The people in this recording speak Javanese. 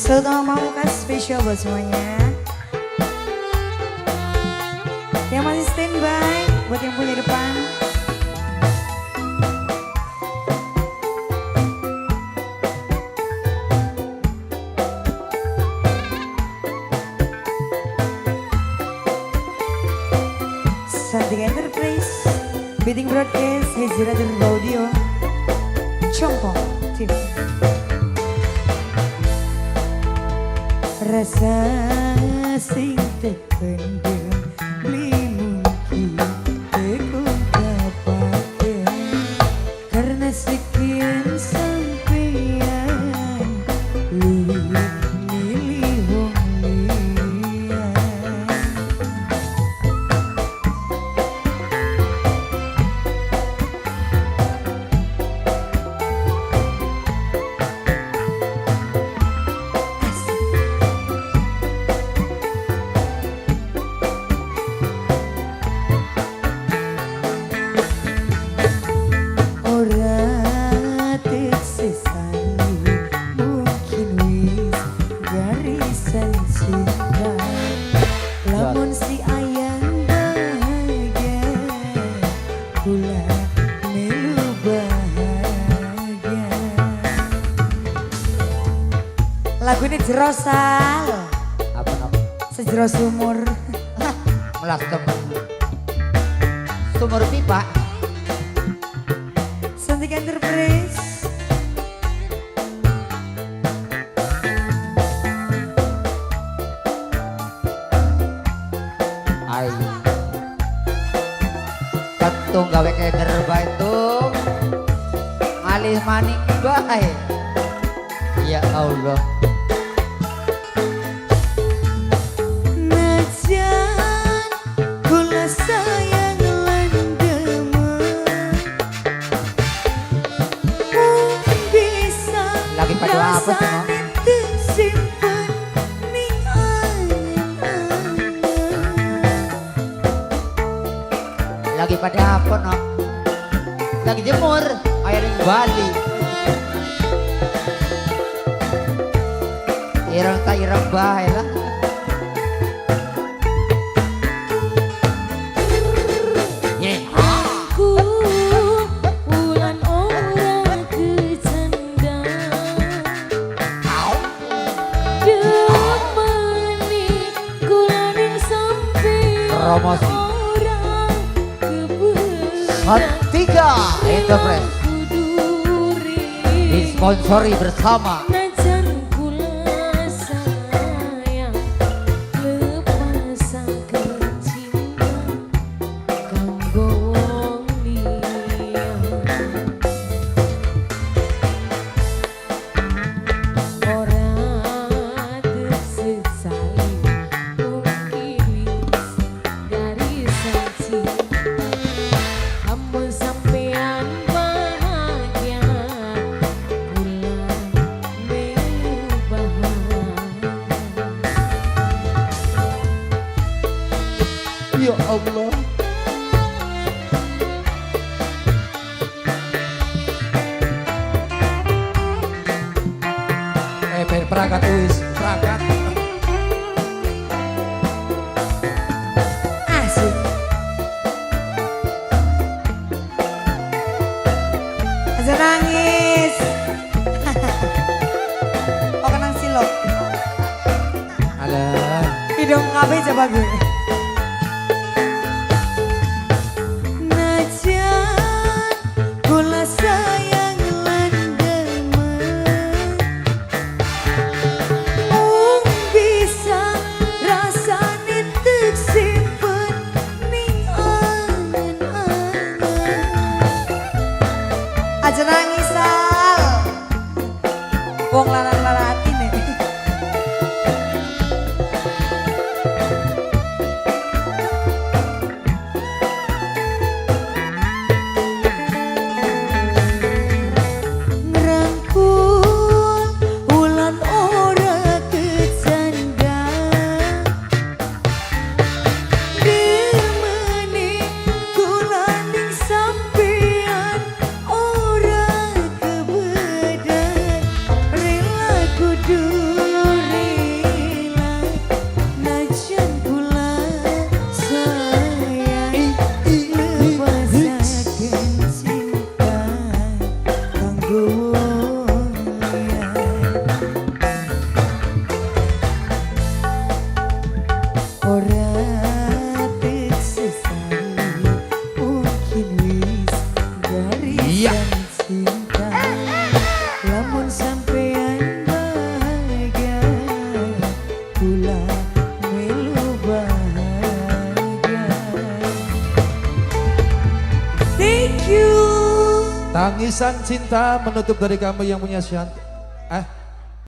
Soto Mamuka spesial buat semuanya. Yang masih standby, buat yang punya depan. Santika Enterprise, Beating Broadcast, Hezira dan Audio, Compong TV. Rasa sing terpendem beli mungkin tekungkapaken karena sekian sampean luwih milih wong liya. Asik. Ora teksesali mungkin wis garisan cinta. Lamun si ayang bahagia, kula melu bahagia. Lagu ini jero sal. Apa apa? Sejero sumur. Melas temen. Sumur pipa. Santika Enterprise. Ayo. Ketung gawe keder bae tuh. Ngalih maning bae. Ya Allah. Najan kula sayang lan demen, mung bisa Lagi pada apa sih, no? rasane tersimpen ning angen-angen. Lagi pada apa no? Lagi jemur air ning Bali. Ireng ta ireng bae lah. Ye. Ku wulan ora kecendang demeni kula ning sampeyan Promosi. ora kebelah Santika Enterprise disponsori bersama Najan kula sayang lepasaken cinta kanggo wong liya. Ora tersesali mungkin wis garisan cinta. Amun sampean bahagia, kula melu bahagia. Ya Allah. Ben perangkat wis, perangkat. Asik. Aja nangis. Oh, kenang silok. Alah. Hidung kabeh coba gue. Najan kula sayang lan demen, mung bisa rasane tersimpen ning angen-angen. Aja nangis sal. Wong lanang lara atine. Senajan kula sayang, I, i, i, i. lepasaken cinta kanggo wong liya. Ora sesali, mungkin wis garisan cinta. Lamun sampean bahagia, kula melu bahagia. Thank you. Tangisan Cinta menutup dari kamu yang punya Shanti. Eh,